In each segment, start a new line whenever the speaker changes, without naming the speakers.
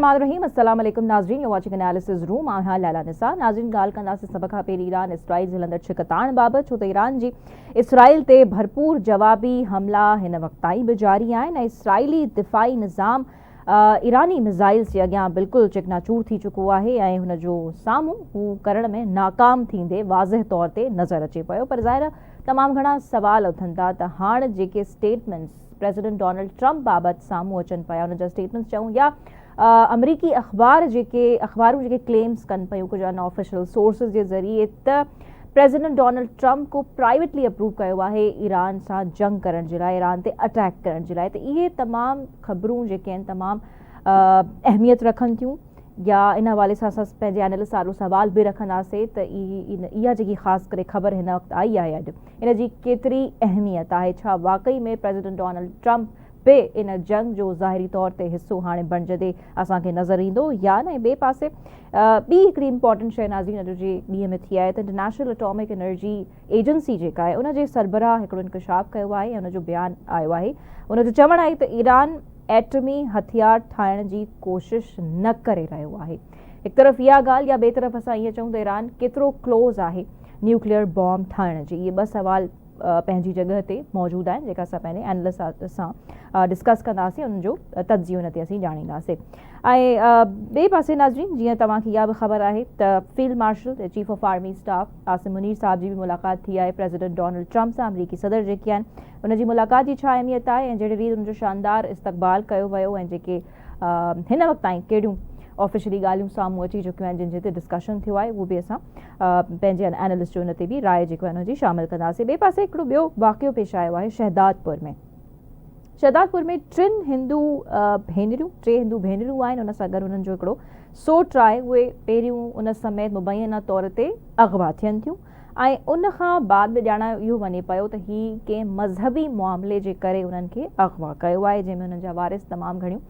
الرحمٰن الرحيم السلام عليڪم ناظرين يو واچنگ اناليسز روم آهيان ليلا نثار ناظرين ڳالهه ڪنداسين سڀ کان پهرين ايران اسرائيل جي هلندڙ ڇڪتاڻ بابت ڇو ته ايران جي اسرائيل تي ڀرپور جوابي حملا هن وقت تائين به جاري آهن ۽ اسرائيلي دفاعي نظام ايراني ميزائلز جي اڳيان بلڪل چڪناچور ٿي چڪو آهي ۽ هن جو سامهون هو ڪرڻ ۾ ناڪام ٿيندي واضح طور تي نظر اچي پيو پر ظاهر تمام گهڻا سوال اٿن ٿا ته هاڻ جيڪي اسٽيٽمينٽس پريزيڊنٽ ڊونلڊ ٽرمپ بابت سامهون اچن پيا انهن جا اسٽيٽمينٽس چئون يا آمريڪي اخبار جيڪي اخبارون جيڪي ڪليمز ڪن پيون ڪجهه ان آفيشل سورسز جي ذريعي ته پريزيڊنٽ ڊونلڊ ٽرمپ کو پرائيويٽلي اپروو ڪيو آهي ايران سان جنگ ڪرڻ جي لاء ايران تي اٽيڪ ڪرڻ جي لاء ته اهي تمام خبرون جيڪي آهن تمام اهميت رکن ٿيون يا ان حوالي سان اسان پنهنجي انالسٽ آڏو سوال به رکنداسين ته اها جيڪي خاص ڪري خبر هن وقت آئي آهي اڄ ان جي ڪيتري اهميت آهي؟ ڇا واقعي ۾ پريزيڊنٽ ڊونلڊ ٽرمپ به ان جنگ جو ظاهري طور تي حصو هاڻي بڻجندي اسان کي نظر ايندو يا نه؟ ۽ ٻئي پاسي ٻي هڪڙي امپارٽنٽ شيء ناظرين اڄ جي ڏينهن ۾ ٿي آهي ته انٽرنيشنل اٽامڪ انرجي ايجنسي جيڪا آهي ان جي سربراهه هڪڙو انڪشاف ڪيو آهي ۽ ان جو بيان آيو آهي ان جو چوڻ آهي ته ايران ايٽمي هٿيار ٺاهڻ جي ڪوشش نه ڪري رهيو آهي. هڪ طرف اها ڳالهه يا ٻئي طرف اسان ائين چئون ته ايران ڪيترو ڪلوز آهي نيوڪليئر بام ٺاهڻ جي اهي ٻه سوال پنهنجي جڳهه تي موجود آهن جيڪا اسان پنهنجي اينالسٽ سان ڊسڪس ڪنداسين انهن جو تجزيو ان تي اسين ڄاڻينداسين ۽ ٻئي پاسي ناظرين جيئن توهان کي اها به خبر آهي ته field marshal chief of army staff Asim Munir صاحب جي به ملاقات ٿي آهي پريزيڊنٽ ڊونلڊ ٽرمپ سان آمريڪي صدر جيڪي آهن ان جي ملاقات جي ڇا اهميت آهي ۽ جهڙي ريت ان جو شاندار استقبال ڪيو ويو ۽ جيڪي هن وقت تائين ڪهڙيون آفيشلي ڳالهيون سامهون اچي چڪيون آهن جن جي تي ڊسڪشن ٿيو آهي اهو به اسان پنهنجي انالسٽ جو ان تي به راء جيڪو آهي ان جي شامل ڪنداسين ٻئي پاسي هڪڙو ٻيو واقعو پيش آيو آهي شهدادپور ۾ شهدادپور ۾ ٽن هندو ڀينريون ٽي هندو ڀينريون آهن ان سان گڏ انهن جو هڪڙو سوٽ آهي اهي پهريون ان سميت مبينا طور تي اغوا ٿين ٿيون ۽ ان کان بعد ۾ ڄاڻايو اهو وڃي پيو ته هي ڪنهن مذهبي معاملي جي ڪري انهن کي اغوا ڪيو آهي جنهن ۾ انهن جا وارث تمام گهڻيون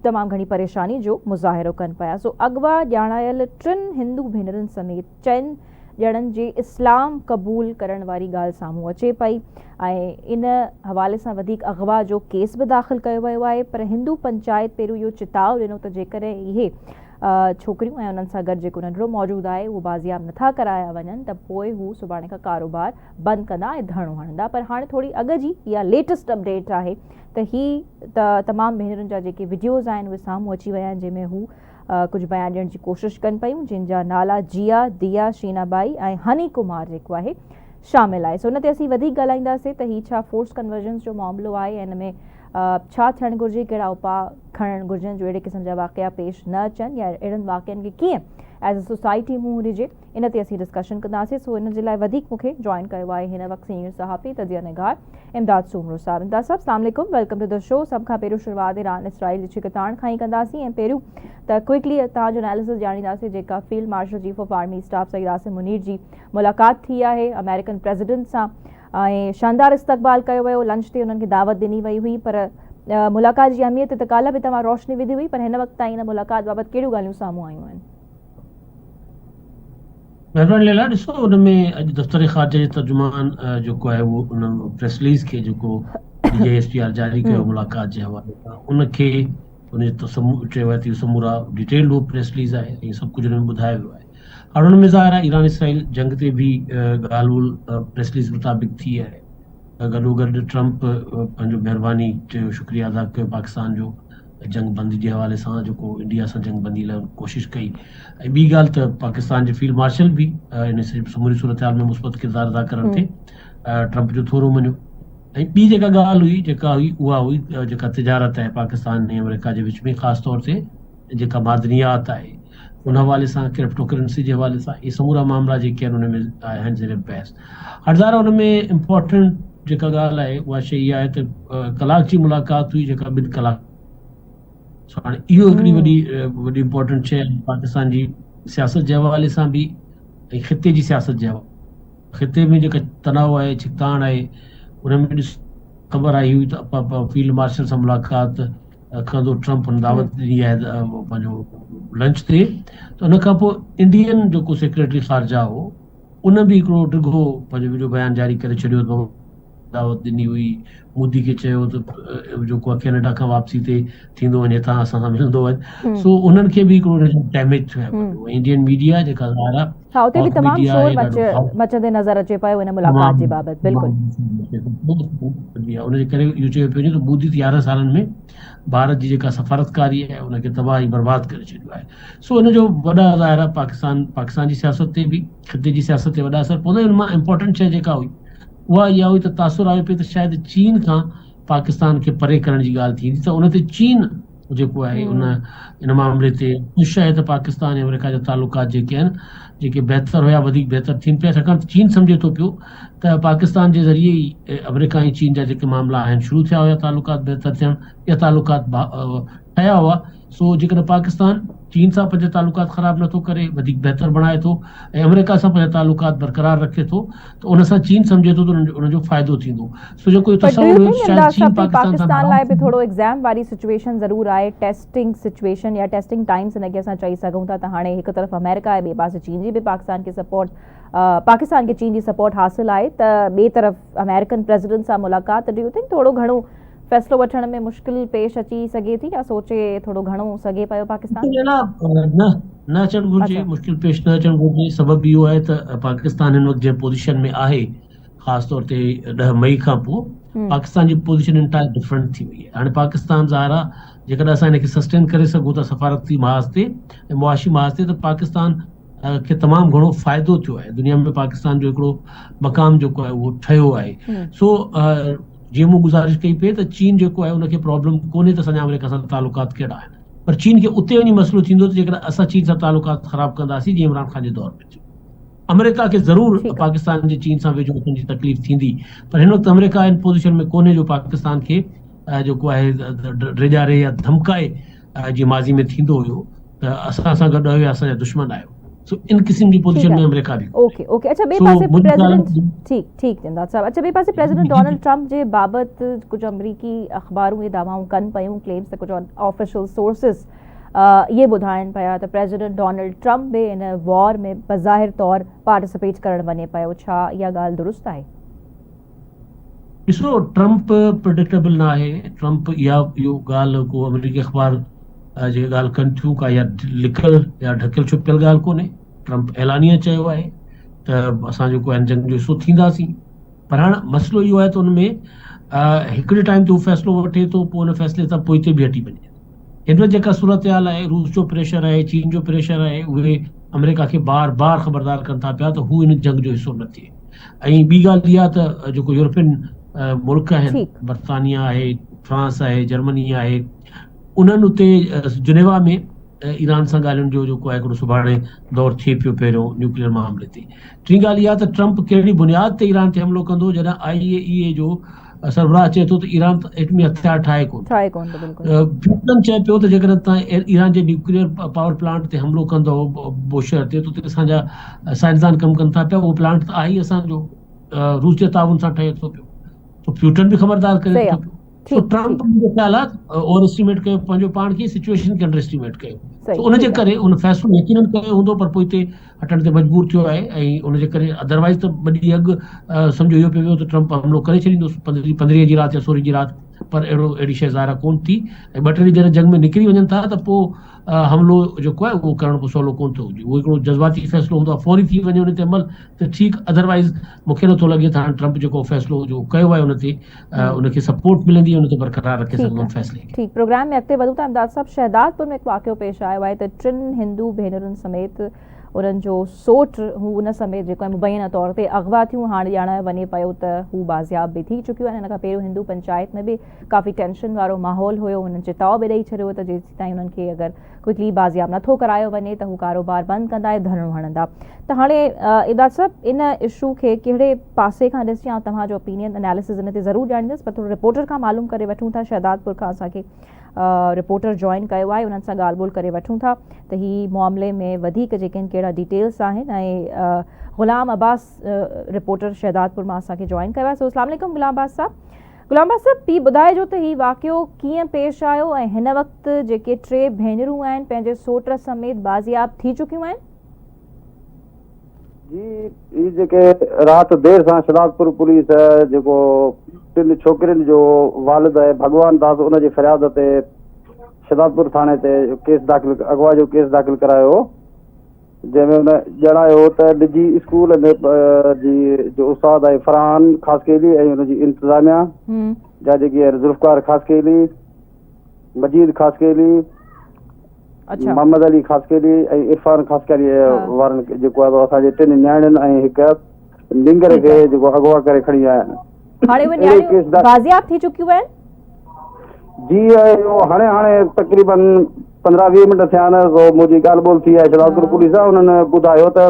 تمام گهڻي پريشاني جو مظاهرو ڪن پيا سو اغوا ڄاڻايل ٽن هندو ڀينرن سميت چئن ڄڻن جي اسلام قبول ڪرڻ واري ڳالهه سامهون اچي پئي ۽ ان حوالي سان وڌيڪ اغوا جو ڪيس به داخل ڪيو ويو آهي پر هندو پنچائت پهريون اهو چتاء ڏنو ته جيڪڏهن اهي ڇوڪريون ۽ انهن سان گڏ جيڪو ننڍڙو موجود آهي اهو بازياب نٿا ڪرايا وڃن ته پوء هو سڀاڻي کان ڪاروبار بند ڪندا ۽ ڌرڻو هڻندا پر هاڻي ٿوري اڳ جي اها ليٽسٽ اپڊيٽ آهي ته هي ته تمام ڀينرن جا جيڪي وڊيوز آهن اهي سامهون اچي ويا آهن جنهن ۾ هو ڪجهه بيان ڏيڻ جي ڪوشش ڪن پيون جن جا نالا جيا، ديا، شينا ٻائي ۽ هني ڪمار جيڪو آهي شامل آهي سو ان تي اسين وڌيڪ ڳالهائينداسين ته هي ڇا فورس ڪنورجنس جو معاملو آهي ۽ ان ۾ ڇا ٿيڻ گهرجي، ڪهڙا اپاء کڻڻ گهرجن جو اهڙي قسم جا واقعا پيش نه اچن يا اهڙن واقعن کي ڪيئن ايز اي سوسائٽي منهن ڏجي ان تي اسين ڊسڪشن ڪنداسين سو ان جي لاء وڌيڪ مون کي جوائن ڪيو آهي هن وقت سينيئر صحافي تجزيه نگار امداد سومرو صاحب. امداد صاحب اسلام عليڪم welcome to the show. سڀ کان پهريون شروعات ايران اسرائيل جي ڇڪتاڻ کان ئي ڪنداسين ۽ پهريون ته ڪوئڪلي توهان جو اناليسس ڄاڻينداسين جيڪا field marshal chief of army staff Syed Asim Munir جي ملاقات ٿي آهي آمريڪن پريزيڊنٽ سان ۽ شاندار استقبال ڪيو ويو، لنچ تي انهن کي دعوت ڏني وئي هئي پر ملاقات جي اهميت تي ته ڪالهه به توهان روشني وڌي هئي پر هن وقت تائين ان ملاقات بابت ڪهڙيون ڳالهيون سامهون آيون آهن؟
مهرباني ليلا ڏسو ان ۾ اڄ دفتر خارجه جي ترجمان جيڪو آهي اهو ان پريس رليز کي جيڪو D G I S P R جاري ڪيو ملاقات جي حوالي سان ان کي ان جو چيو آهي ته اهو سمورا ڊيٽيلڊ اهو پريس رليز آهي ۽ سڀ ڪجهه ان ۾ ٻڌايو ويو آهي هاڻ ان ۾ ظاهر آهي ايران اسرائيل جنگ تي به ڳالهه ٻولهه پريس رليز مطابق ٿي آهي گڏو گڏ ٽرمپ پنهنجو مهرباني چيو شڪريه ادا ڪيو پاڪستان جو جنگ بندي جي حوالي سان جيڪو انڊيا سان جنگ بندي لاء ڪوشش ڪئي ۽ ٻي ڳالهه ته پاڪستان جي فيلڊ مارشل به ان سموري صورتحال ۾ مثبت ڪردار ادا ڪرڻ تي ٽرمپ جو ٿورو مڃيو ۽ ٻي جيڪا ڳالهه هئي جيڪا هئي اها هئي جيڪا تجارت آهي پاڪستان ۽ آمريڪا جي وچ ۾ خاص طور تي جيڪا معدنيات آهي ان حوالي سان ڪرپٽو ڪرنسي جي حوالي سان اهي سمورا معاملا جيڪي آهن ان ۾ آيا آهن زير بحث هاڻي ظاهر ان ۾ امپورٽنٽ جيڪا ڳالهه آهي اها شيء اها آهي ته ڪلاڪ جي ملاقات هئي جيڪا ٻن ڪلاڪ سو هاڻي اهو هڪڙي وڏي وڏي امپورٽنٽ شيء آهي پاڪستان جي سياست جي حوالي سان به ۽ خطي جي سياست جي حوالي خطي ۾ جيڪا تناء آهي ڇڪتاڻ آهي ان ۾ ڏس خبر آئي هئي ته فيلڊ مارشل سان ملاقات ڪندو ٽرمپ هن دعوت ڏني آهي پنهنجو لنچ تي ته ان کان پوء انڊين جيڪو سيڪريٽري خارجه هو ان به هڪڙو ڊگهو پنهنجو وڊيو بيان جاري ڪري ڇڏيو ته دعوت ڏني هئي، مودي کي چيو ته جيڪو آهي ڪينيڊا کان واپسي تي ٿيندو وڃي هتان اسان سان ملندو وڃ، سو انهن کي به هڪڙو ان جو ڊيميج ٿيو آهي وڏو. انڊين ميڊيا جيڪا ظاهر آهي
ها اتي به تمام شور مچندي نظر اچي پيو ان ملاقات جي بابت. بلڪل
ان جي ڪري اهو چيو پيو وڃي ته مودي ته 11 سالن ۾ ڀارت جي جيڪا سفارتڪاري آهي ان کي تباهه ۽ برباد ڪري ڇڏيو آهي. سو ان جو وڏا ظاهر آهي پاڪستان پاڪستان جي سياست تي به خطي جي سياست تي وڏا اثر پوندا. ان مان امپورٽنٽ شيء جيڪا هئي اها اها هئي ته تاثر آيو پئي ته شايد چين کان پاڪستان کي پري ڪرڻ جي ڳالهه ٿيندي ته ان تي چين جيڪو آهي ان ان معاملي تي خوش آهي ته پاڪستان ۽ آمريڪا جا تعلقات جيڪي آهن جيڪي بهتر هيا وڌيڪ بهتر ٿين پيا، ڇاڪاڻ ته چين سمجهي ٿو پيو ته پاڪستان جي ذريعي ئي آمريڪا ۽ چين جا جيڪي معاملا آهن شروع ٿيا هيا تعلقات بهتر ٿيڻ يا تعلقات ٺهيا هئا. سو جيڪڏهن پاڪستان چين سان پنهنجا تعلقات خراب نٿو ڪري وڌيڪ بهتر بڻائي ٿو ۽ آمريڪا سان پنهنجا تعلقات برقرار رکي ٿو ته ان سان چين سمجهي ٿو ته ان جو فائدو ٿيندو. سو جيڪو اهو
پر do
تصور
you
هيو ته
ٿنڪ
شايد
امداد
چين
صاحب ته
پاڪستان سان
پاڪستان لاء
ناراض
به
ٿيندو.
ٿورو ايگزام واري سچويشن ضرور آهي، ٽيسٽنگ سچويشن يا ٽيسٽنگ ٽائمز ان کي اسان چئي سگهون ٿا ته هاڻي هڪ طرف آمريڪا آهي ٻئي پاسي چين جي به پاڪستان کي سپورٽ پاڪستان کي چين جي سپورٽ حاصل آهي ته ٻئي طرف آمريڪن پريزيڊنٽ سان ملاقات ته do you think ٿورو گهڻو فيصلو وٺڻ ۾ مشڪل پيش اچي سگهي ٿي يا سوچي ٿورو گهڻو سگهي پيو پاڪستان؟
نه نه اچڻ گهرجي، مشڪل پيش نه اچڻ گهرجي، سبب اهو آهي ته پاڪستان هن وقت جنهن پوزيشن ۾ آهي خاص طور تي 10 مئي کان پوء پاڪستان جي پوزيشن انٽائر ڊفرنٽ ٿي وئي آهي. هاڻي پاڪستان ظاهر آهي جيڪڏهن اسان هن کي سسٽين ڪري سگهون ٿا سفارتي محاذ تي ۽ معاشي محاذ تي ته پاڪستان کي تمام گهڻو فائدو ٿيو آهي. دنيا ۾ پاڪستان جو هڪڙو مقام جيڪو آهي اهو ٺهيو آهي. سو جيئن مون گذارش ڪئي پئي ته چين جيڪو آهي ان کي پرابلم ڪونهي ته اسان جا آمريڪا سان تعلقات ڪهڙا آهن پر چين کي اتي وڃي مسئلو ٿيندو ته جيڪڏهن اسان چين سان تعلقات خراب ڪنداسين جيئن عمران خان جي دور ۾ ٿيو. آمريڪا کي ضرور پاڪستان جي چين سان ويجهو اچڻ جي تڪليف ٿيندي پر هن وقت آمريڪا ان پوزيشن ۾ ڪونهي جو پاڪستان کي جيڪو آهي ڊيڄاري يا ڌمڪائي جيئن ماضي ۾ ٿيندو هيو ته اسان سان گڏ آهيو يا اسان جا دشمن آهيو. سو ان قسم جي پوزيشن ۾ آمريڪا به
اوڪي اوڪي اچھا ٻئي پاسي پريزيڊنٽ ٺيڪ ٺيڪ امداد صاحب اچھا ٻئي پاسي پريزيڊنٽ ڊونلڊ ٽرمپ جي بابت ڪجهه آمريڪي اخبارون اهي دعوائون ڪن پيون ڪليمز ته ڪجهه آفيشل سورسز اهي ٻڌائن پيا ته پريزيڊنٽ ڊونلڊ ٽرمپ به ان وار ۾ بظاهر طور پارٽيسپيٽ ڪرڻ وڃي پيو، ڇا اها ڳالهه درست آهي؟
ڏسو ٽرمپ پرڊڪٽيبل نه آهي، ٽرمپ اها اهو ڳالهه ڪو آمريڪي اخبار جيڪا ڳالهه ڪن ٿيون ڪا اها لڪل يا ڍڪيل ڇپيل ڳالهه ڪونهي، ٽرمپ اعلانيه چيو آهي ته اسان جيڪو آهن جنگ جو حصو ٿينداسين پر هاڻ مسئلو اهو آهي ته ان ۾ هڪڙي ٽائيم تي هو فيصلو وٺي ٿو پوء ان فيصلي تان پوئتي به هٽي وڃي ٿو. هن وقت جيڪا صورتحال آهي، روس جو پريشر آهي، چين جو پريشر آهي، اهي آمريڪا کي بار بار خبردار ڪن ٿا پيا ته هو ان جنگ جو حصو نه ٿئي ۽ ٻي ڳالهه اها ته جيڪو يورپين ملڪ آهن، برطانيا آهي، فرانس آهي، جرمني آهي، انهن اتي جنيوا ۾ ايران سان ڳالهين جو جيڪو آهي هڪڙو سڀاڻي دور ٿئي پيو پهريون نيوڪليئر معاملي تي. ٽين ڳالهه اها ته ٽرمپ ڪهڙي بنياد تي ايران تي حملو ڪندو جڏهن آء اي اي اي جو سربراهه چئي ٿو ته ايران ته ايٽمي هٿيار ٺاهي ڪونه ٿو. پيوٽن چئي پيو ته جيڪڏهن توهان ايران جي نيوڪليئر پاور پلانٽ تي حملو ڪندؤ بوشهر تي ته اتي اسان جا سائنسدان ڪم ڪن ٿا پيا اهو پلانٽ ته آهي ئي اسان جو روس جي تعاون سان ٺهي ٿو پيو ته پيوٽن به خبردار ڪري ٿو پيو. سو ٽرمپ منهنجو خيال آهي اوور اسٽيميٽ ڪيو پنهنجو پاڻ کي سچوئيشن کي انڊر اسٽيميٽ ڪيو سو ان جي ڪري ان فيصلو يقينن ڪيو هوندو پر پوئتي هٽڻ تي مجبور ٿيو آهي ۽ ان جي ڪري ادروائز ته ٻه ڏينهن اڳ سمجهو اهو پيو ويو ته ٽرمپ حملو ڪري ڇڏيندو پندرهين جي رات يا سورهين جي رات پر اهڙو اهڙي شيء ظاهر ڪونه ٿي ۽ ٻه ٽي ڏينهن جڏهن جنگ ۾ نڪري وڃن ٿا ته پوء حملو جيڪو آهي اهو ڪرڻ ڪو سولو ڪونه ٿو هجي اهو هڪڙو جذباتي فيصلو هوندو آهي فوري ٿي وڃي ان تي عمل ته ٺيڪ ادروائز مون کي نٿو لڳي ته هاڻي ٽرمپ جيڪو فيصلو جو ڪيو آهي ان تي ان کي سپورٽ ملندي ان تي برقرار رکي سگهندو ان فيصلي کي.
ٺيڪ پروگرام ۾ اڳتي وڌون ٿا امداد صاحب شهدادپور ۾ هڪ واقعو پيش آيو آهي ته ٽن هندو ڀينرن سميت انهن جو سوٽ هو ان سميت جيڪو آهي مبينا طور تي اغوا ٿيون هاڻ ڄاڻايو وڃي پيو ته هو بازياب به ٿي چڪيون آهن ان کان پهريون هندو پنچائت ۾ به ڪافي ٽينشن وارو ماحول هيو هنن چتاء به ڏئي ڇڏيو ته جيسيتائين انهن کي اگر ڪوئڪلي بازياب نٿو ڪرايو وڃي ته هو ڪاروبار بند ڪندا ۽ ڌرڻو هڻندا ته هاڻي امداد صاحب ان اشو کي ڪهڙي پاسي کان ڏسجي آئون توهان جو اوپينين اناليسز ان تي ضرور ڄاڻيندس پر ٿورو رپورٽر کان معلوم ڪري وٺون ٿا شهدادپور کان اسان کي رپورٽر جوائن ڪيو آهي انهن سان ڳالهه ٻولهه ڪري وٺون ٿا ته هي معاملي ۾ وڌيڪ جيڪي آهن ڪهڙا ڊيٽيلز آهن ۽ غلام عباس رپورٽر شهدادپور مان اسان کي جوائن ڪيو آهي سو اسلام عليڪم غلام عباس صاحب غلام عباس صاحب هي ٻڌائجو ته هي واقعو ڪيئن پيش آيو ۽ هن وقت جيڪي ٽي ڀينرون آهن پنهنجي سوٽ سميت بازياب ٿي چڪيون آهن.
جي هي جيڪي رات دير سان شھدادپور پوليس جيڪو ٽن ڇوڪرين جو والد آهي ڀڳوان داس ان جي فرياد تي شھدادپور ٿاڻي تي ڪيس داخل اغوا جو ڪيس داخل ڪرايو هو جنهن ۾ ان ڄاڻايو هو ته نجي اسڪول ۾ جي جو استاد آهي فرحان خاصخيلي ۽ ان جي انتظاميا جا جيڪي آهن ذوالفقار خاصخيلي مجيد خاصخيلي
اڇا
محمد علي خاصخيلي ۽ عرفان خاصخيلي وارن جيڪو آهي اسان جي ٽن نياڻين ۽ هڪ نينگر کي جيڪو اغوا ڪري کڻي ويا آهن.
هاڻي اهي نياڻيون بازياب ٿي چڪيون آهن؟
جي اهو هاڻي هاڻي تقريبن 15 20 منٽ ٿيا آهن سو منهنجي ڳالهه ٻولهه ٿي آهي شهدادپور پوليس سان انهن ٻڌايو ته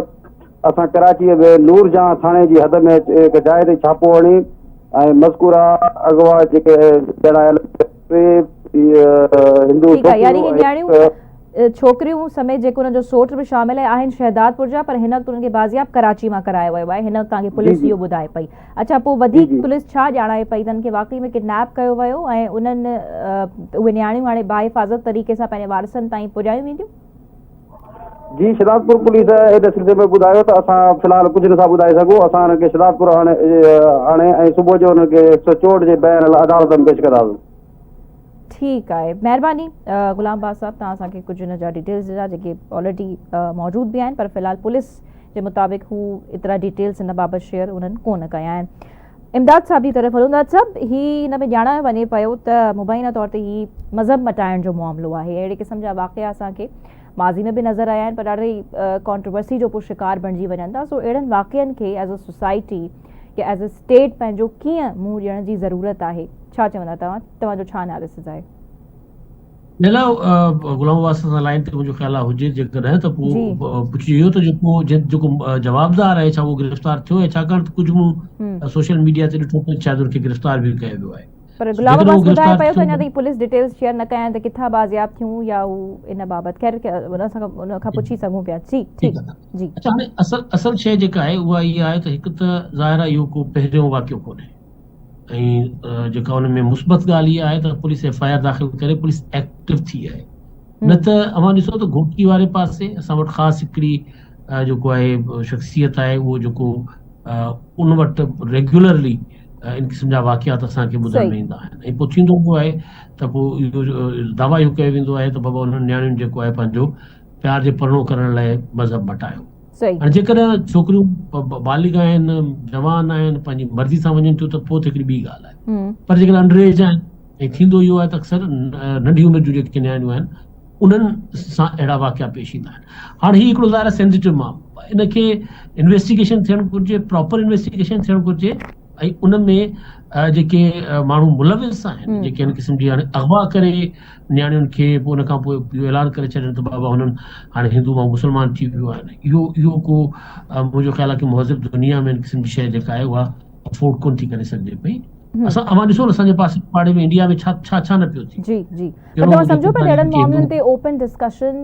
اسان ڪراچيء ۾ نور جهان ٿاڻي جي حد ۾ هڪ جاء تي ڇاپو هڻي ۽ مذڪوره اغوا جيڪي ڄاڻايل ٽي هندو
ٺيڪ آهي يعني هي نياڻيون ڇوڪريون سميت جيڪو انهن جو سوٽ به شامل آهي آهن شهدادپور جا پر هن وقت انهن کي بازياب ڪراچي مان ڪرايو ويو آهي هن وقت توهان کي پوليس اهو ٻڌائي پئي اڇا پوء وڌيڪ پوليس ڇا ڄاڻائي پئي ته انهن کي واقعي ۾ ڪڊنيپ ڪيو ويو ۽ انهن اهي نياڻيون هاڻي باحفاظت طريقي سان پنهنجي وارثن تائين پڄايون وينديون؟
جي شھدادپور پوليس ان سلسلي ۾ ٻڌايو ته اسان في الحال ڪجهه نٿا ٻڌائي سگهون اسان انهن کي شھدادپور آڻي آڻي ۽ صبح جو انهن کي 164 جي بيان لاء عدالت ۾ پيش ڪنداسين.
ٺيڪ آهي مهرباني غلام عباس صاحب توهان اسان کي ڪجهه ان جا ڊيٽيلز ڏنا جيڪي آلريڊي موجود به آهن پر في الحال پوليس جي مطابق هو ايترا ڊيٽيلز ان بابت شيئر انهن ڪونه ڪيا آهن امداد صاحب جي طرف هلون امداد صاحب هي هن ۾ ڄاڻايو وڃي پيو ته مبينا طور تي هي مذهب مٽائڻ جو معاملو آهي اهڙي قسم جا واقعا اسان کي ماضي ۾ به نظر آيا آهن پر ڏاڍي ڪانٽروورسي جو پوء شڪار بڻجي وڃن ٿا سو اهڙن واقعن کي ايز ا سوسائٽي يا ايز ا اسٽيٽ پنهنجو ڪيئن منهن ڏيڻ جي ضرورت آهي ڇا چوندا توهان توهان جو ڇا اناليسز آهي؟
ليلا غلام عباس سان لائن تي منهنجو خيال آهي هجي جيڪڏهن ته پوء پڇجي اهو ته جيڪو جيڪو جوابدار آهي ڇا اهو گرفتار ٿيو آهي ڇاڪاڻ ته ڪجهه مون سوشل ميڊيا تي ڏٺو ته شايد ان کي گرفتار به ڪيو ويو آهي
پر غلام عباس ٻڌائي پيو ته اڃا تائين پوليس ڊيٽيلز شيئر نه ڪيا آهن ته ڪٿان بازياب ٿيون يا هو ان بابت خير ان سان ان کان پڇي سگهون پيا جي ٺيڪ جي
اڇا هاڻي اصل اصل شيء جيڪا آهي اها اها آهي ته هڪ ته ظاهر آهي اهو ڪو پهريون واقعو ڪونهي ۽ جيڪا ان ۾ مثبت ڳالهه اها آهي ته پوليس ايف I R داخل ڪري پوليس ايڪٽو ٿي آهي نه ته اوهان ڏسو ته گهوٽڪي واري پاسي اسان وٽ خاص هڪڙي جيڪو آهي شخصيت آهي اهو جيڪو ان وٽ ريگيولرلي ان قسم جا واقعات اسان کي ٻڌڻ ۾ ايندا آهن ۽ پوء ٿيندو اهو آهي ته پوء اهو دعويٰ اهو ڪيو ويندو آهي ته بابا انهن نياڻين جيڪو آهي پنهنجو پيار جي پرڻو ڪرڻ لاء مذهب مٽايو هاڻي جيڪڏهن ڇوڪريون بالغ آهن، جوان آهن، پنهنجي مرضي سان وڃن ٿيون ته پوء ته هڪڙي ٻي ڳالهه آهي پر جيڪڏهن انڊر ايج آهن ۽ ٿيندو اهو آهي ته اڪثر ننڍي عمر جون جيڪي نياڻيون آهن انهن سان اهڙا واقعا پيش ايندا آهن. هاڻي هي هڪڙو ظاهر آهي سينسيٽو معاملو آهي ان کي انويسٽيگيشن ٿيڻ گهرجي، پراپر انويسٽيگيشن ٿيڻ گهرجي ۽ ان ۾ جيڪي ماڻهو ملوث آهن جيڪي ان قسم جي هاڻي اغوا ڪري نياڻين کي پوء ان کان پوء اهو اعلان ڪري ڇڏين ته بابا هنن هاڻي هندو مان مسلمان ٿي ويو آهن اهو اهو ڪو منهنجو خيال آهي ڪي مهذب دنيا ۾ ان قسم جي شيء جيڪا آهي اها افورڊ ڪون ٿي ڪري سگهجي پئي اسان اوهان ڏسو نه اسان جي پاسي پاڙي ۾ انڊيا ۾ ڇا ڇا ڇا نه پيو ٿئي.
جي جي پر توهان سمجهو پيا ته اهڙن معاملن تي اوپن ڊسڪشن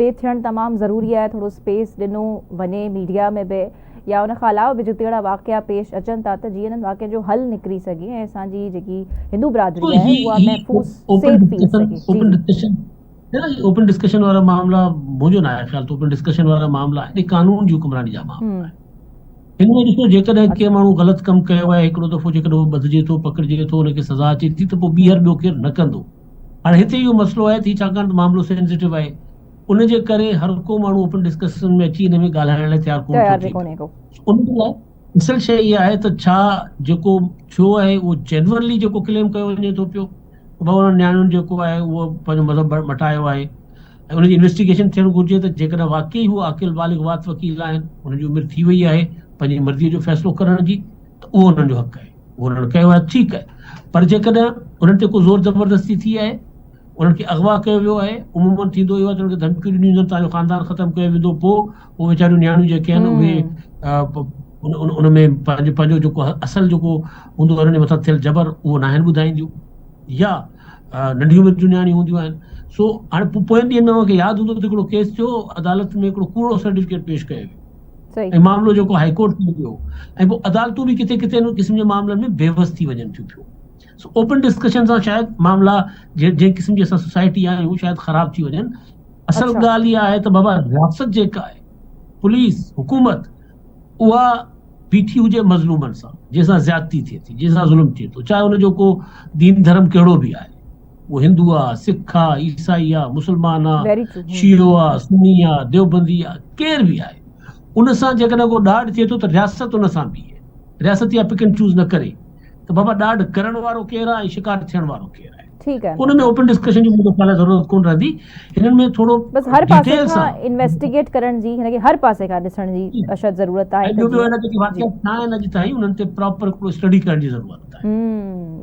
به ٿيڻ تمام ضروري آهي ٿورو اسپيس ڏنو وڃي ميڊيا ۾ به يا ان کان علاوه به جتي اهڙا واقعا پيش اچن ٿا ته جيئن انهن واقعن جو حل نڪري سگهي ۽ اسان جي جيڪي هندو برادري آهي اها محفوظ سيف ٿي سگهي.
اوپن ڊسڪشن اوپن ڊسڪشن وارا معاملا منهنجو ناهي خيال ته اوپن ڊسڪشن وارا معاملا آهن قانون جي حڪمراني جا معاملا آهن هن ۾ ڏسو جيڪڏهن ڪنهن ماڻهو غلط ڪم ڪيو آهي هڪڙو دفعو جيڪڏهن هو ٻڌجي ٿو پڪڙجي ٿو ان کي سزا اچي ٿي ته پوء ٻيهر ٻيو ڪير نه ڪندو هاڻي هتي اهو مسئلو آهي ته هي ڇاڪاڻ ته معاملو سينسيٽو آهي ان جي ڪري هر ڪو ماڻهو اوپن ڊسڪشن ۾ اچي ان ۾ ڳالهائڻ لاء تيار ڪونه ٿو ٿئي پيو. ان جي لاء اصل شيء اها آهي ته ڇا جيڪو ٿيو آهي اهو جينورنلي جيڪو ڪليم ڪيو وڃي ٿو پيو ته ڀائو انهن نياڻين جيڪو آهي اهو پنهنجو مذهب مٽايو آهي ۽ ان جي انويسٽيگيشن ٿيڻ گهرجي ته جيڪڏهن واقعي هو عاقل بالغ وات وڪيل آهن انهن جي عمر ٿي وئي آهي پنهنجي مرضي جو فيصلو ڪرڻ جي ته اهو انهن جو حق آهي اهو انهن ڪيو آهي ٺيڪ آهي پر جيڪڏهن انهن تي ڪو زور زبردستي ٿي آهي انهن کي اغوا ڪيو ويو آهي، عموماً ٿيندو اهو آهي ته انهن کي ڌمڪيون ڏنيون وينديون آهن توهان جو خاندان ختم ڪيو ويندو پوء اهي ويچاريون نياڻيون جيڪي آهن اهي ان ۾ پنهنجو پنهنجو جيڪو اصل جيڪو هوندو آهي انهن جي مٿان ٿيل جبر اهو ناهن ٻڌائينديون يا ننڍي عمر جون نياڻيون هونديون آهن سو هاڻي پوئين ڏينهن ۾ اوهان کي ياد هوندو ته هڪڙو ڪيس ٿيو عدالت ۾ هڪڙو ڪوڙو سرٽيفڪيٽ پيش ڪيو ويو ۽ معاملو جيڪو هائي ڪورٽ ۾ ويو ۽ پوء عدالتون به ڪٿي ڪٿي ان قسم جي معاملن ۾ بيوس ٿي وڃن ٿيون پيون سو اوپن ڊسڪشن سان شايد معاملا جنهن قسم جي اسان سوسائٽي آهيون شايد خراب ٿي وڃن اصل ڳالهه اها آهي ته بابا رياست جيڪا آهي پوليس حڪومت اها بيٺي هجي مظلومن سان، جنهن سان زيادتي ٿئي ٿي، جنهن سان ظلم ٿئي ٿو، چاهي ان جو ڪو دين ڌرم ڪهڙو به آهي، اهو هندو آ، سک آ، عيسائي آ، مسلمان آ، شيعو آ، سني آ، ديوبندي آ، ڪير به آهي، ان سان جيڪڏهن ڪو ڏاڍ ٿئي ٿو ته رياست ان سان بيهي، رياست اها پڪ اينڊ چوز نه ڪري ته بابا ڏاڍ ڪرڻ وارو ڪير آ ۽ شڪار ٿيڻ وارو ڪير آهي.
ٺيڪ آهي
ان ۾ اوپن ڊسڪشن جي منهنجي خيال ضرورت ڪون رهندي هنن ۾ ٿورو
بس هر پاسي کان انويسٽيگيٽ ڪرڻ جي هن کي هر پاسي کان ڏسڻ جي اشد ضرورت آهي
۽ ٻيو اهڙا جيڪي واقعا ٿيا آهن اڄ تائين انهن تي پراپر هڪڙو اسٽڊي ڪرڻ جي ضرورت آهي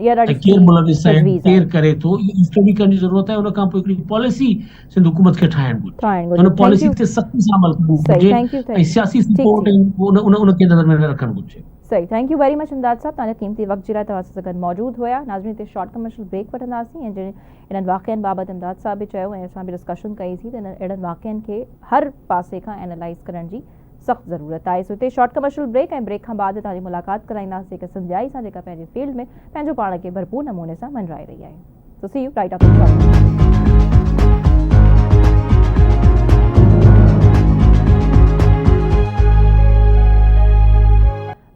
اها ڏاڍي
ڪير ملوث آهي ڪير ڪري ٿو اهو اسٽڊي ڪرڻ جي ضرورت آهي ان کان پوء هڪڙي پاليسي سنڌ حڪومت کي ٺاهڻ گهرجي ان پاليسي تي سختي سان عمل ڪرڻ گهرجي ۽ سياسي سپورٽ ۽ ان کي نظر ۾ رکڻ گهرجي.
صحيح thank you very much Imdad صاحب توهان جي قيمتي وقت جي لاء توهان اسان سان گڏ موجود هيا. ناظرين هتي شارٽ ڪمرشل بريڪ وٺنداسين ۽ جن انهن واقعن بابت امداد صاحب به چيو ۽ اسان به ڊسڪشن ڪئي سين ته اهڙن واقعن کي هر پاسي کان اينالائز ڪرڻ جي سخت ضرورت آهي. سو هتي شارٽ ڪمرشل بريڪ ۽ بريڪ کان بعد توهان جي ملاقات ڪرائينداسين هڪ سنڌيائي سان جيڪا پنهنجي فيلڊ ۾ پنهنجو پاڻ کي ڀرپور نموني سان مڃرائي رهي آهي. So see you right after short break.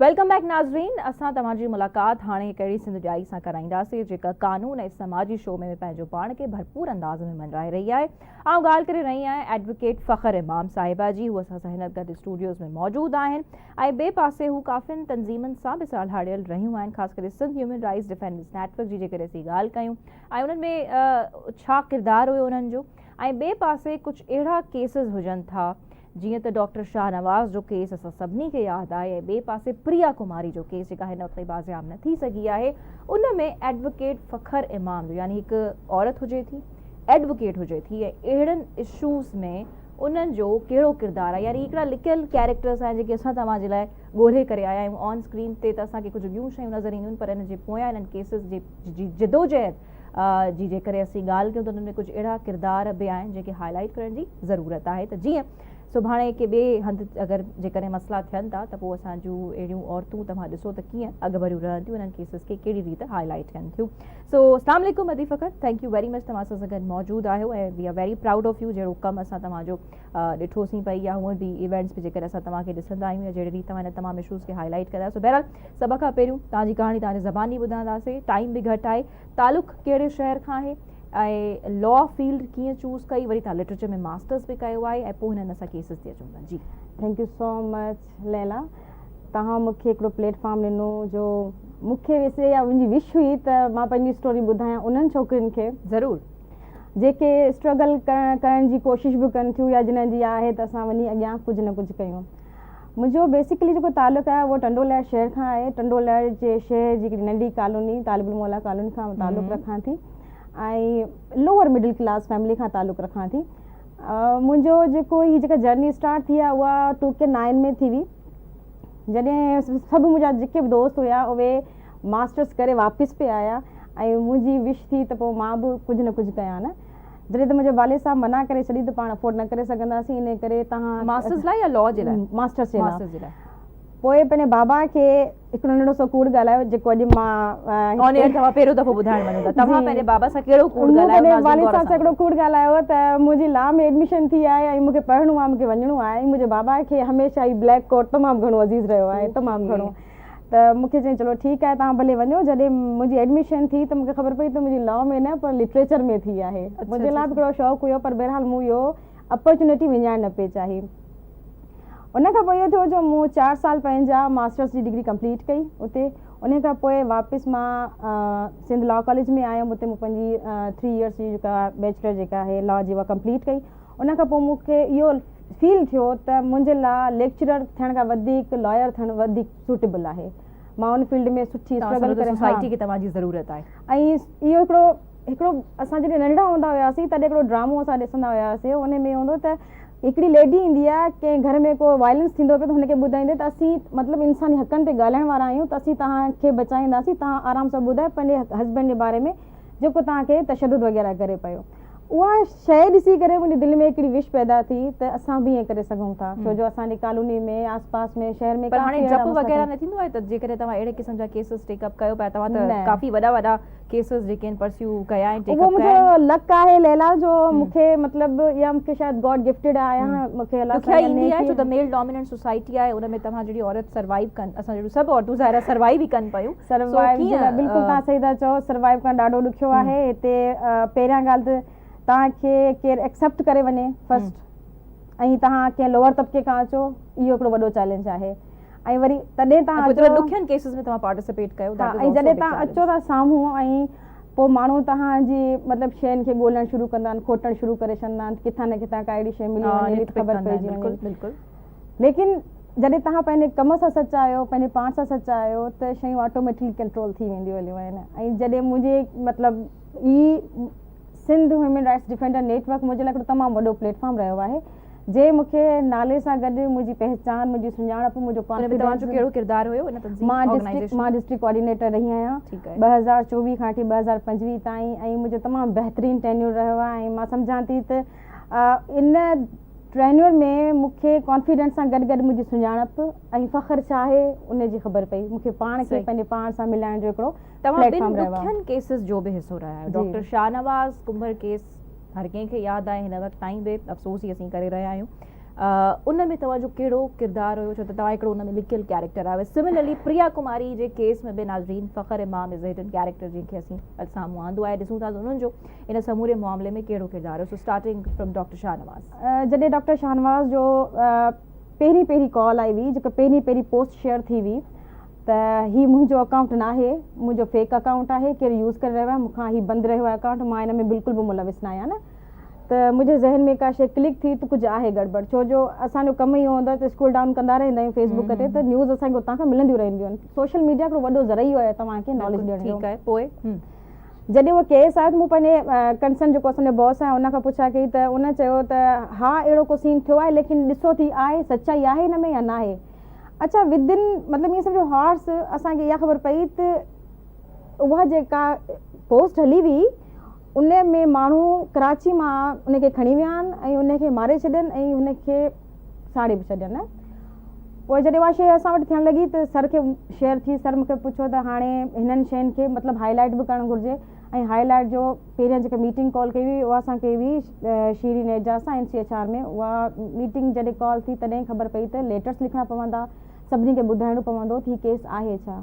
Welcome back ناظرين اسان توهان جي ملاقات هاڻي هڪ اهڙي سنڌ ڄائي سان ڪرائينداسين جيڪا قانون ۽ سماجي شعبي ۾ پنهنجو پاڻ کي ڀرپور انداز ۾ مڃرائي رهي آهي. آئون ڳالهه ڪري رهي آهيان ايڊووڪيٽ فخر امام صاحبه جي هو اسان سان هن گڏ اسٽوڊيوز ۾ موجود آهن ۽ ٻئي پاسي هو ڪافين تنظيمن سان به سلهاڙيل رهيون آهن خاص ڪري Sindh human rights defenders network جي جيڪڏهن اسين ڳالهه ڪيون ۽ انهن ۾ ڇا ڪردار هيو انهن جو ۽ ٻئي پاسي ڪجهه اهڙا ڪيسز هجن ٿا جيئن ته ڊاڪٽر شاهنواز جو ڪيس اسان سڀني کي ياد آهي ۽ ٻئي پاسي پريا ڪماري جو ڪيس جيڪا هن وقت تائين بازياب نه ٿي سگهي آهي ان ۾ ايڊووڪيٽ فخر امام جو يعني هڪ عورت هجي ٿي ايڊووڪيٽ هجي ٿي ۽ اهڙن اشوز ۾ انهن جو ڪهڙو ڪردار آهي يعني هڪڙا لڪيل ڪيريڪٽرس آهن جيڪي اسان توهان جي لاء ڳولهي ڪري آيا آهيون آن اسڪرين تي ته اسان کي ڪجهه ٻيون شيون نظر اينديون پر ان جي پويان انهن ڪيسز جي جدوجهد جي جيڪڏهن اسين ڳالهه ڪيون ته انهن ۾ ڪجهه اهڙا ڪردار به آهن جنهن کي هاء لائيٽ ڪرڻ جي ضرورت آهي ته جيئن سڀاڻي ڪي ٻئي هنڌ اگر جيڪڏهن مسئلا ٿين ٿا ته پوء اسان جون اهڙيون عورتون توهان ڏسو ته ڪيئن اڳڀريون رهن ٿيون انهن ڪيسز کي ڪهڙي ريت هاء لائيٽ ڪن ٿيون. سو اسلام عليڪم ادي فخر thank you very much توهان اسان سان گڏ موجود آهيو ۽ we are very proud of you جهڙو ڪم اسان توهان جو ڏٺوسين پئي يا هونئن به ايونٽس به جيڪڏهن اسان توهان کي ڏسندا آهيون يا جهڙي ريت توهان هن تمام اشوز کي هاء لائيٽ ڪندا آهيو سو بهرحال سڀ کان پهريون توهان جي ڪهاڻي توهان جي زباني ٻڌنداسين ٽائيم به گهٽ آهي تعلق ڪهڙي شهر کان آهي ۽ لا فيلڊ ڪيئن چوز ڪئي وري توهان لٽريچر ۾ ماسٽرس به ڪيو آهي ۽ پوء هنن اسان ڪيسز تي اچون ٿا جي.
Thank you so much Laila توهان مون کي هڪڙو پليٽ فارم ڏنو جو مون کي ويسي اها منهنجي وش هئي ته مان پنهنجي اسٽوري ٻڌايان انهن ڇوڪرين کي
ضرور.
جيڪي اسٽرگل ڪرڻ جي ڪوشش به ڪن ٿيون يا جنھن جي اها آهي ته اسان وڃي اڳيان ڪجهه نه ڪجهه ڪيون. منهنجو بيسيڪلي جيڪو تعلق آهي اهو ٽنڊو الهيار شهر کان آهي. ٽنڊو الهيار جي شهر جي هڪڙي ننڍي ڪالوني طالب الموليٰ ڪالوني کان تعلق رکان ٿي ۽ لوئر مڊل ڪلاس فيملي کان تعلق رکان ٿي. منهنجو جيڪو هي جيڪا جرني اسٽارٽ ٿي آهي اها ٽو ڪي نائن ۾ ٿي هئي جڏهن سڀ منهنجا جيڪي به دوست هيا اهي ماسٽرس ڪري واپس پئي آيا ۽ منهنجي وش ٿي ته پوء مان به ڪجهه نه ڪجهه ڪيان نه جڏهن ته منهنجي والد صاحب منع ڪري ڇڏي ته پاڻ افورڊ نه ڪري سگهنداسين انهي ڪري توهان
ماسٽرس لاء يا لا جي لاء؟
ماسٽرس جي لاء. پوء پنهنجي بابا کي هڪڙو ننڍڙو سو ڪوڙ ڳالهايو جيڪو اڄ مان
آن ايئر توهان پهريون دفعو ٻڌائڻ وڃو ٿا توهان پنهنجي بابا سان ڪهڙو ڪوڙ ڳالهايو
مون پنهنجي والد صاحب سان هڪڙو ڪوڙ ڳالهايو ته منهنجي لا ۾ ايڊميشن ٿي آهي ۽ مون کي پڙهڻو آهي مون کي وڃڻو آهي ۽ منهنجي بابا کي هميشه هي بليڪ ڪوٽ تمام گهڻو عزيز رهيو آهي تمام گهڻو ته مون کي چيائين چلو ٺيڪ آهي توهان ڀلي وڃو جڏهن منهنجي ايڊميشن ٿي ته مون کي خبر پئي ته منهنجي لا ۾ نه پر لٽريچر ۾ ٿي آهي منهنجي لاء به هڪڙو شوق هيو پر بهرحال مون اهو اپرچونيٽي وڃائڻ نه پئي چاهي ان کان پوء اهو ٿيو جو مون چار سال پنهنجا ماسٽرس جي ڊگري ڪمپليٽ ڪئي اتي ان کان پوء واپس مان سنڌ لا ڪاليج ۾ آيم اتي مون پنهنجي ٿري ايئرس جي جيڪا بيچلر جيڪا آهي لا جي اها ڪمپليٽ ڪئي ان کان پوء مون کي اهو فيل ٿيو ته منهنجي لاء ليڪچرر ٿيڻ کان وڌيڪ لائر ٿيڻ وڌيڪ سوٽيبل آهي. مان ان فيلڊ ۾ سٺي اسٽرگل ڪري
سوسائٽي کي توهان جي ضرورت آهي.
۽ اهو هڪڙو هڪڙو اسان جڏهن ننڍڙا هوندا هياسين تڏهن هڪڙو ڊرامو اسان ڏسندا هياسين ان ۾ هوندو ته هڪڙي ليڊي ايندي آهي ڪنهن گهر ۾ ڪو وائلنس ٿيندو پيو ته هن کي ٻڌائيندي ته اسين مطلب انساني حقن تي ڳالهائڻ وارا آهيون ته اسين توهان کي بچائينداسين توهان آرام سان ٻڌايو پنهنجي هسبينڊ جي باري ۾ جيڪو توهان کي تشدد وغيره ڪري پيو. اها شيء ڏسي ڪري منهنجي دل ۾ هڪڙي وش پيدا ٿي ته اسان به ائين ڪري سگهون ٿا ڇو جو اسان جي ڪالوني ۾ آس پاس ۾ شهر ۾
پر هاڻي
ڪافي اهڙا
ڊپ
مسئلا
وغيره
ٿين.
نه ٿيندو آهي ته جيڪڏهن توهان اهڙي قسم جا ڪيسز ٽيڪ اپ ڪيو پيا توهان ته
نه.
ڪافي وڏا وڏا ڪيسز جيڪي آهن پرسيو ڪيا آهن ٽيڪ
اهو
اپ ڪيا آهن.
منهنجو لڪ آهي ليلا جو مون کي مطلب يا مون کي شايد گاڊ گفٽيڊ آهيان مون کي الله
ڏکيائي
سائين
ايندي آهي ڇو
نيڪي
ته ميل ڊوميننٽ سوسائٽي آهي ان ۾ توهان جهڙي عورت سروائيو ڪن اسان جهڙيون سڀ عورتون ظاهر آهي سروائيو ئي ڪن پيون سو
سروائيو جي لاء
ڪيئن
بلڪل توهان صحيح ٿا چئو سروائيو ڪرڻ ڏاڍو ڏکيو آهي هتي پهريان ڳالهه ته توهان کي ڪير ايڪسيپٽ ڪري وڃي فرسٽ ۽ توهان ڪنهن لوئر طبقي کان اچو اهو هڪڙو وڏو چئلينج آهي ۽ وري تڏهن توهان
ايترو
اچو
ڏکين ڪيسز ۾ توهان پارٽيسپيٽ ڪيو
ها
that is
۽
also
جڏهن
بگ
توهان
چئلينج.
اچو ٿا سامهون ۽ پوء ماڻهو توهان جي مطلب شين کي ڳولڻ شروع ڪندا آهن کوٽڻ شروع ڪري ڇڏندا آهن ڪٿان نه ڪٿان ڪا اهڙي شي ملي وڃي
نت
ته
پڪ
خبر
ڪندا آهن
پئجي
بلڪل
وڃي
بلڪل.
ليڪن جڏهن توهان پنهنجي ڪم سان سچا آهيو پنهنجي پاڻ سان سچا آهيو ته شيون آٽوميٽڪلي ڪنٽرول ٿي وينديون هليون آهن ۽ جڏهن منهنجي مطلب هي Sindh human rights defender network منهنجي لاء هڪڙو تمام وڏو پليٽ فارم رهيو آهي جنهن مون کي نالي سان گڏ منهنجي پهچان منهنجي سڃاڻپ منهنجو
ان ۾ توهان جو
ڪانفيڊنس
ڪهڙو ڪردار هيو ان تنظيم
مان ڊسٽرڪٽ
آرگنائيزيشن
مان ڊسٽرڪٽ ڪوآرڊينيٽر رهي آهيان
ٺيڪ آهي
2024 کان وٺي 2025 تائين ۽ منهنجو تمام بهترين ٽينيور رهيو آهي ۽ مان سمجهان ٿي ته ان ٽينيور ۾ مون کي ڪانفيڊنس سان گڏ گڏ منهنجي سڃاڻپ ۽ فخر ڇا آهي ان جي خبر پئي مون کي پاڻ کي
صحيح.
پنهنجي پاڻ سان ملائڻ جو هڪڙو
توهان
پليٽ
ٻن
فارم رهيو آهي.
ڏکين ڪيسز جو به حصو رهيا آهيو
جي.
ڊاڪٽر شاهنواز ڪنڀر ڪيس هر ڪنهن کي ياد آهي هن وقت تائين به افسوس ئي اسين ڪري رهيا آهيون ان ۾ توهان جو ڪهڙو ڪردار هيو ڇو ته توهان هڪڙو ان ۾ لڪيل ڪيريڪٽر آهيو سملرلي پريا ڪماري جي ڪيس ۾ به ناظرين فخر امام از هڊن ڪيريڪٽر جنهن کي اسين اڄ سامهون آندو آهي ڏسون ٿا ته انهن جو ان سموري معاملي ۾ ڪهڙو ڪردار هيو سو اسٽارٽنگ فرام ڊاڪٽر شاهنواز.
جڏهن ڊاڪٽر شاهنواز جو پهرين پهرين ڪال آئي هئي جيڪا پهرين پهرين پوسٽ شيئر ٿي هئي ته هي منهنجو اڪائونٽ ناهي منهنجو فيڪ اڪائونٽ آهي ڪير يوز ڪري رهيو آهي مون کان هي بند رهيو آهي اڪائونٽ مان ان ۾ بلڪل به ملوث نه آهيان نه ته منهنجي ذهن ۾ ڪا شي ڪلڪ ٿي ته ڪجهه آهي گڙٻڙ ڇو جو اسان جو ڪم ئي اهو هوندو آهي ته اسڪرول ڊائون ڪندا رهندا آهيون فيس بڪ تي ته نيوز اسان کي اتان کان ملنديون رهنديون آهن سوشل ميڊيا هڪڙو وڏو ذريعو آهي توهان کي ناليج ڏيڻ جو
ٺيڪ آهي پوء
جڏهن اهو ڪيس آيو ته مون پنهنجي ڪنسرن جيڪو اسان جو باس آهي ان کان پڇا ڪئي ته ان چيو ته ها اهڙو ڪو سين ٿيو آهي ليڪن ڏسو ٿي آهي سچائي آهي هن ۾ يا ناهي اڇا ود ان مطلب ائين سمجهو هارس اسان کي اها خبر پئي ته اها جيڪا پوسٽ هلي هئي ان ۾ ماڻهو ڪراچي مان ان کي کڻي ويا آهن ۽ ان کي ماري ڇڏين ۽ ان کي ساڙي به ڇڏين. پوء جڏهن اها شيء اسان وٽ ٿيڻ لڳي ته سر کي شيئر ٿي، سر مون کي پڇيو ته هاڻي هنن شين کي مطلب هائي لائيٽ به ڪرڻ گهرجي ۽ هائي لائيٽ جو پهريان جيڪا ميٽنگ ڪال ڪئي هئي اها اسان ڪئي هئي شيرين اعجاز سان اين سي ايڇ آر ۾ اها ميٽنگ جڏهن ڪال ٿي تڏهن خبر پئي ته ليٽرس لکڻا پوندا سڀني کي ٻڌائڻو پوندو ته هي ڪيس آهي ڇا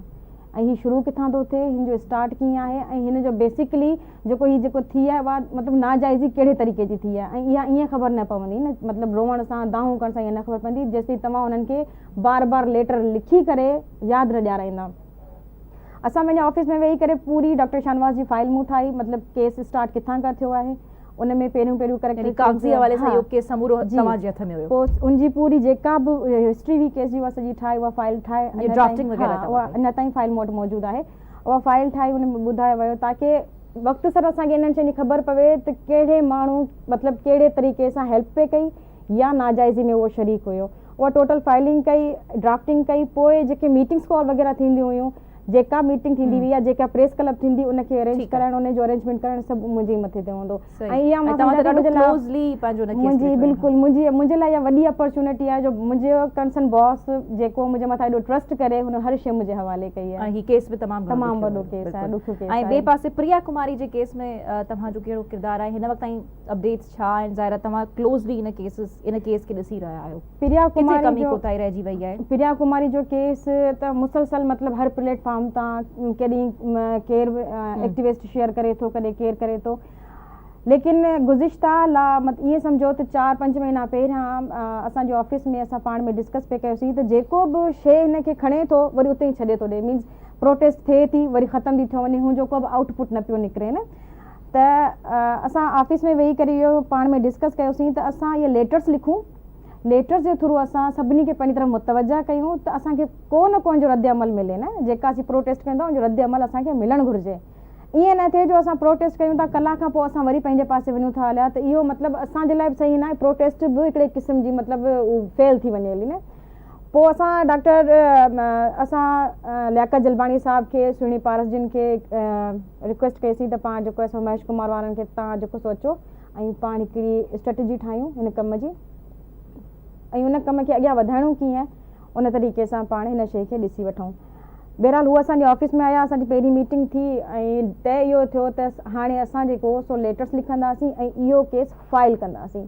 ۽ هي شروع ڪٿان ٿو ٿئي هن جو اسٽارٽ ڪيئن آهي ۽ هن جو بيسڪلي جيڪو هي جيڪو ٿي آهي اها مطلب ناجائزي ڪهڙي طريقي جي ٿي آهي ۽ اها ائين خبر نه پوندي نه مطلب روئڻ سان دانهون ڪرڻ سان ائين نه خبر پوندي جيستائين توهان انهن کي بار بار ليٽر لکي ڪري ياد نه ڏيارائيندا. اسان پنهنجي آفيس ۾ ويهي ڪري پوري ڊاڪٽر شاهنواز جي فائل مون ٺاهي مطلب ڪيس اسٽارٽ ڪٿان کان ٿيو آهي ان ۾ پهريون پهريون ڪريڪٽر
يعني ڪاغذي حوالي سان اهو ڪيس سمورو توهان جي هٿ ۾ هيو.
پوء ان جي پوري جيڪا به هسٽري هئي ڪيس جي اها سڄي ٺاهي اها فائل ٺاهي
اڃا ڊرافٽنگ وغيره
ها اها اڃا تائين فائل مون وٽ موجود آهي اها فائل ٺاهي ان ۾ ٻڌايو ويو تاڪه وقت سر اسان کي انهن شين جي خبر پوي ته ڪهڙي ماڻهو مطلب ڪهڙي طريقي سان هيلپ پئي ڪئي يا ناجائزي ۾ اهو شريڪ هيو اها ٽوٽل فائلنگ ڪئي ڊرافٽنگ ڪئي پوء جيڪي ميٽنگس ڪال وغيره ٿينديون هيون جيڪا ميٽنگ ٿيندي هئي يا جيڪا پريس ڪلب ٿيندي ان کي ارينج ڪرائڻ ان جو ارينجمينٽ ڪرڻ سڀ منهنجي ئي مٿي تي هوندو ۽ اها مان سمجهان ٿي منهنجي لاء منهنجي بلڪل منهنجي منهنجي لاء اها وڏي اپرچونٽي آهي جو منهنجو ڪنسرن باس جيڪو منهنجي مٿان ايڏو ٽرسٽ ڪري هن هر شيء منهنجي حوالي ڪئي آهي
۽ هي ڪيس به تمام
تمام وڏو ڪيس آهي ڏکيو ڪيس
آهي ۽ ٻئي پاسي پريا ڪماري جي ڪيس ۾ توهان جو ڪهڙو ڪردار آهي هن وقت تائين اپڊيٽس ڇا آهن ظاهر آهي توهان ڪلوزلي ان ڪيسز ان ڪيس کي ڏسي رهيا آهيو
پريا
ڪٿي
ڪماري
ڪمي
جو
ڪوتاهي رهجي وئي آهي؟
پريا ڪماري جو ڪيس ته مسلسل مطلب هر پليٽ فارم تان ڪڏهن ڪير ايڪٽيوسٽ شيئر ڪري ٿو ڪڏهن ڪير ڪري ٿو ليڪن گذشته لا ائين سمجهو ته 4 5 مهينا پهريان اسان جي آفيس ۾ اسان پاڻ ۾ ڊسڪس پئي ڪيوسين ته جيڪو به شي هن کي کڻي ٿو وري اتي ئي ڇڏي ٿو ڏي مينز پروٽيسٽ ٿئي ٿي وري ختم ٿي ٿيو وڃي هن جو ڪو به آئوٽ پٽ نه پيو نڪري نه ته اسان آفيس ۾ ويهي ڪري اهو پاڻ ۾ ڊسڪس ڪيوسين ته اسان اهي ليٽرس لکون ليٽرس جي ٿرو اسان سڀني کي پنهنجي طرف متوجه ڪيون ته اسان کي ڪو نه ڪو ان جو رد عمل ملي نه جيڪا اسين پروٽيسٽ ڪيون ٿا ان جو رد عمل اسان کي ملڻ گهرجي ائين نه ٿئي جو اسان پروٽيسٽ ڪيون ٿا ڪلاڪ کان پوء اسان وري پنهنجي پاسي وڃون ٿا هليا ته اهو مطلب اسان جي لاء به صحيح نه آهي پروٽيسٽ به هڪڙي قسم جي مطلب فيل ٿي وڃي هلي نه پوء اسان ڊاڪٽر اسان لياقت جلباڻي صاحب کي سهڻي پارس جن کي رڪويسٽ ڪئي سين ته پاڻ جيڪو آهي سو مهيش ڪمار وارن کي تان جيڪو سو اچو ۽ پاڻ هڪڙي اسٽريٽجي ٺاهيون هن ڪم جي ۽ ان ڪم کي اڳيان وڌائڻو ڪيئن آهي ان طريقي سان پاڻ هن شيء کي ڏسي وٺون. بهرحال هو اسان جي آفيس ۾ آيا اسان جي پهرين ميٽنگ ٿي ۽ طئي اهو ٿيو ته هاڻي اسان جيڪو سو ليٽرس لکنداسين ۽ اهو ڪيس فائل ڪنداسين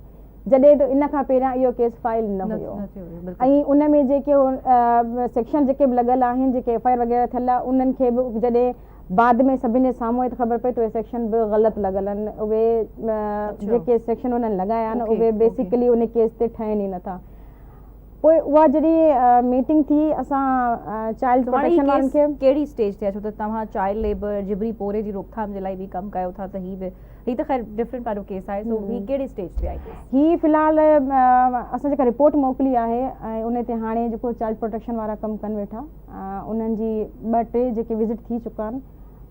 جڏهن ته ان کان پهريان اهو ڪيس فائل نه هيو ۽ ان ۾ جيڪي سيڪشن جيڪي به لڳل آهن جيڪي ايف I R وغيره ٿيل آهي انهن کي به جڏهن بعد ۾ سڀني جي سامهون آئي ته خبر پئي ته اهي سيڪشن به غلط لڳل آهن اهي جيڪي سيڪشن انهن لڳايا آهن اهي بيسيڪلي ان ڪيس تي ٺهن ئي نٿا. پوء اها جڏهن ميٽنگ ٿي اسان چائلڊ پروٽيڪشن وارن کي.
ڪهڙي اسٽيج تي آهي ڇو ته توهان چائلڊ ليبر جبري پورهيي جي روڪٿام جي لاء به ڪم ڪيو ٿا ته هي به هي ته خير ڊفرنٽ وارو ڪيس آهي سو هي ڪهڙي اسٽيج تي آهي ڪيس؟
هي في الحال اسان جيڪا رپورٽ موڪلي آهي ۽ ان تي هاڻي جيڪو چائلڊ پروٽيڪشن وارا ڪم ڪن ويٺا انهن جي ٻه ٽي جيڪي وزٽ ٿي چڪا آهن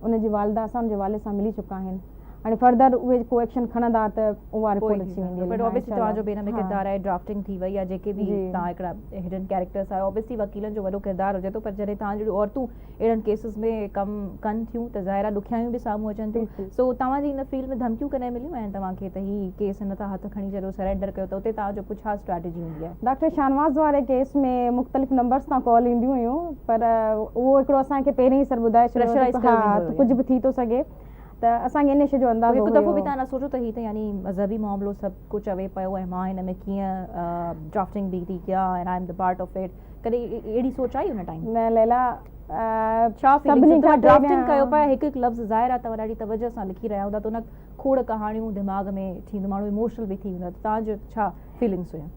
ان جي والده سان ان جي والد سان ملي چڪا آهن هاڻي فردر اهي ڪو ايڪشن کڻندا ته اها رپورٽ اچي ويندي
بٽ اوبويسلي توهان جو به ان ۾ ڪردار آهي ڊرافٽنگ ٿي وئي يا جيڪي به توهان هڪڙا هڊن ڪيريڪٽرس آهيو اوبويسلي وڪيلن جو وڏو ڪردار هجي ٿو پر جڏهن توهان جهڙيون عورتون اهڙن ڪيسز ۾ ڪم ڪن ٿيون ته ظاهر آهي ڏکيائيون به سامهون اچن ٿيون سو توهان جي ان فيلڊ ۾ ڌمڪيون ڪڏهن مليون آهن توهان کي ته هي ڪيس هن تان هٿ کڻي ڇڏيو سرينڊر ڪيو ته اتي توهان جو پوء ڇا اسٽريٽجي هوندي آهي؟
ڊاڪٽر شاهنواز واري ڪيس ۾ مختلف نمبرس تان ڪال اينديون هيون پر اهو هڪڙو اسان کي پهرين ئي سر ٻڌائي ڇڏيو هو ته ها ڪجهه به ٿي ٿو سگهي ته اسان کي ان شيء جو اندازو
هڪ دفعو به توهان نه سوچيو ته هي ته يعني مذهبي معاملو سڀ ڪو چوي پيو ۽ مان هن ۾ ڪيئن ڊرافٽنگ به ٿي ڪيان ۽ I am the part of it ڪڏهن اهڙي سوچ آئي ان ٽائيم؟
نه ليلا
ڇا فيلنگس توهان ڊرافٽنگ ڪيو پيا هڪ هڪ لفظ ظاهر آهي توهان ڏاڍي توجه سان لکي رهيا هوندا ته ان کوڙ ڪهاڻيون دماغ ۾ ٿيندو ماڻهو ايموشنل به ٿي ويندو آهي ته توهان جو ڇا فيلنگس هيون؟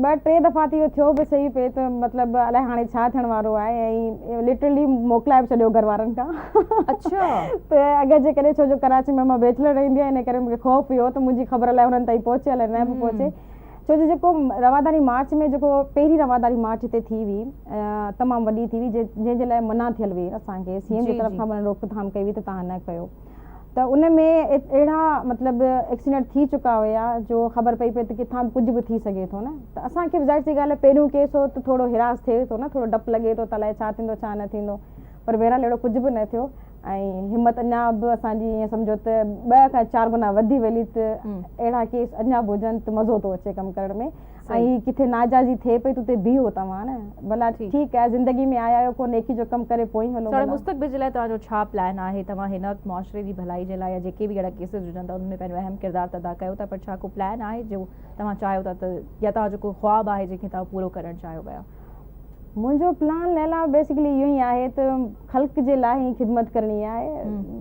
ٻه ٽي دفعا ته اهو ٿيو به سهي پئي ته مطلب الائي هاڻي ڇا ٿيڻ وارو آهي ۽ لٽرلي موڪلائي به ڇڏيو گهر وارن کان
اڇا
ته اگر جيڪڏهن ڇو جو ڪراچي ۾ مان بيچلر رهندي آهيان ان ڪري مونکي خوف هيو ته منهنجي خبر الائي هنن تائين پهچي الائي نه به پهچي ڇو جو جيڪو رواداري مارچ ۾ جيڪو پهرين رواداري مارچ هتي ٿي هئي تمام وڏي ٿي هئي جنهن جي لاء منع ٿيل هئي اسان کي سي ايم جي طرف کان به روڪٿام ڪئي هئي ته توهان نه ڪيو ته ان ۾ اهڙا مطلب ايڪسيڊنٽ ٿي چڪا هيا جو خبر پئي پئي ته ڪٿان به ڪجهه به ٿي سگهي ٿو نه ته اسان کي به ظاهر سي ڳالهه آهي پهريون ڪيس هو ته ٿورو هراس ٿئي ٿو نه ٿورو ڊپ لڳي ٿو ته الائي ڇا ٿيندو ڇا نه ٿيندو پر بهرحال اهڙو ڪجهه به نه ٿيو ۽ همت اڃا به اسان جي ائين سمجهو ته ٻه کان چار گنا وڌي وئي ته اهڙا ڪيس اڃا به هجن ته مزو ٿو اچي ڪم ڪرڻ ۾ ۽ ڪٿي ناجائزي ٿئي پئي ته اتي بيهو توهان نه ڀلا ٺيڪ آهي زندگي ۾ آيا آهيو ڪو نيڪي جو ڪم ڪري پوء ئي هلو
ڀلا. مستقبل جي لاء توهان جو ڇا پلان آهي توهان هن وقت معاشري جي ڀلائي جي لاء يا جيڪي به اهڙا ڪيسز هجن ٿا انهن ۾ پنهنجو اهم ڪردار ته ادا ڪيو ٿا پر ڇا ڪو پلان آهي جو توهان چاهيو ٿا ته يا توهان جو ڪو خواب آهي جنهن کي توهان پورو ڪرڻ چاهيو پيا.
منهنجو پلان ليلا بيسيڪلي اهو ئي آهي ته خلق جي لاء ئي خدمت ڪرڻي آهي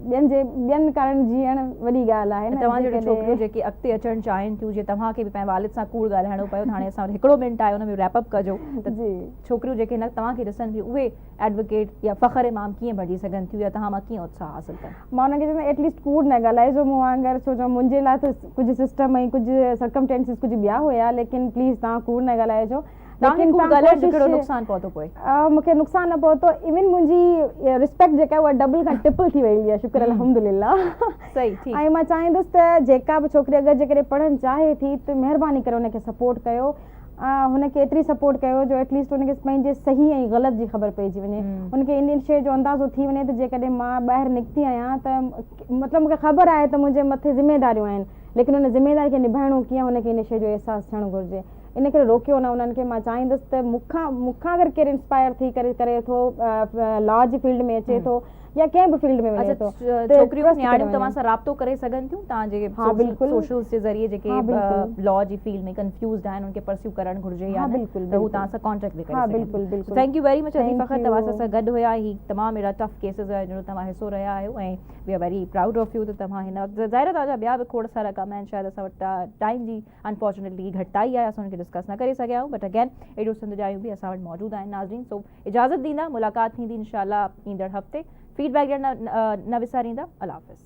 ٻين جي ٻين ڪارڻ جيئڻ وڏي ڳالهه آهي نه
توهان جهڙيون ڇوڪريون جيڪي اڳتي اچڻ چاهين ٿيون جيئن توهان کي به پنهنجي والد سان ڪوڙ ڳالهائڻو پيو ته هاڻي اسان وٽ هڪڙو منٽ آهي ان ۾ ريپ اپ ڪجو ته ڇوڪريون جيڪي هن توهان کي ڏسن ٿيون اهي ايڊووڪيٽ يا فخر امام ڪيئن بڻجي سگهن ٿيون يا توهان مان ڪيئن اتساهه حاصل ڪن.
مان انهن کي چوندس ايٽ ليسٽ ڪوڙ نه ڳالهائجو مون وانگر ڇو جو منهنجي لاء ته ڪجهه سسٽم ۽ ڪجهه سرڪمٽينسز ڪجهه ٻيا هيا ليڪن پليز توهان ڪوڙ نه ڳالهائجو.
توهان کي ڪوڙ ڳالهائڻ جو ڪهڙو نقصان پهتو پوء؟
مون کي نقصان نه پهتو ايون منهنجي ريسپيڪٽ جيڪا آهي اها ڊبل کان ٽرپل ٿي وئي آهي شڪر الحمدلله
صحيح ٺيڪ
۽ مان چاهيندس ته جيڪا به ڇوڪري اگر جيڪڏهن پڙهڻ چاهي ٿي ته مهرباني ڪري ان کي سپورٽ ڪيو هن کي ايتري سپورٽ ڪيو جو ايٽ ليسٽ ان کي پنهنجي صحيح ۽ غلط جي خبر پئجي وڃي ان کي ان شيء جو اندازو ٿي وڃي ته جيڪڏهن مان ٻاهر نڪتي آهيان ته مطلب مون کي خبر آهي ته منهنجي مٿي ذميداريون آهن ليڪن ان ذميداري کي نڀائڻو ڪيئن هن کي ان شيء جو احساس ٿيڻ گهرجي ان ڪري روڪيو نه انهن کي مان چاهيندس ته مون کان مون کان اگر ڪير انسپائر ٿي ڪري ڪري ٿو لا جي فيلڊ ۾ اچي ٿو يا ڪنهن به فيلڊ ۾ وڃي ٿو
ته ڇوڪريون نياڻيون توهان سان رابطو ڪري سگهن ٿيون توهان جي سوشلز جي ذريعي جيڪي لا جي فيلڊ ۾ ڪنفيوزڊ آهن انهن کي پرسيو ڪرڻ گهرجي يا نه ته هو توهان سان ڪانٽيڪٽ به ڪري سگهن ٿيون thank you very much Adi Fakhar توهان اسان سان گڏ هيا هي تمام اهڙا ٽف ڪيسز هيا جن جو توهان حصو رهيا آهيو ۽ we are very proud of you ته توهان هن وقت ظاهر آهي توهان جا ٻيا به کوڙ سارا ڪم آهن شايد اسان وٽ ٽائيم جي انفارچونيٽلي گهٽتائي آهي اسان ان کي ڊسڪس نه ڪري سگهيا آهيون بٽ اگين اهڙيون سنڌ جايون به اسان وٽ موجود آهن ناظرين سو اجازت ڏيندا ملاقات ٿيندي انشاء الله ايندڙ هفتي فيڊ بيڪ ڏيڻ نه وساريندا الله حافظ.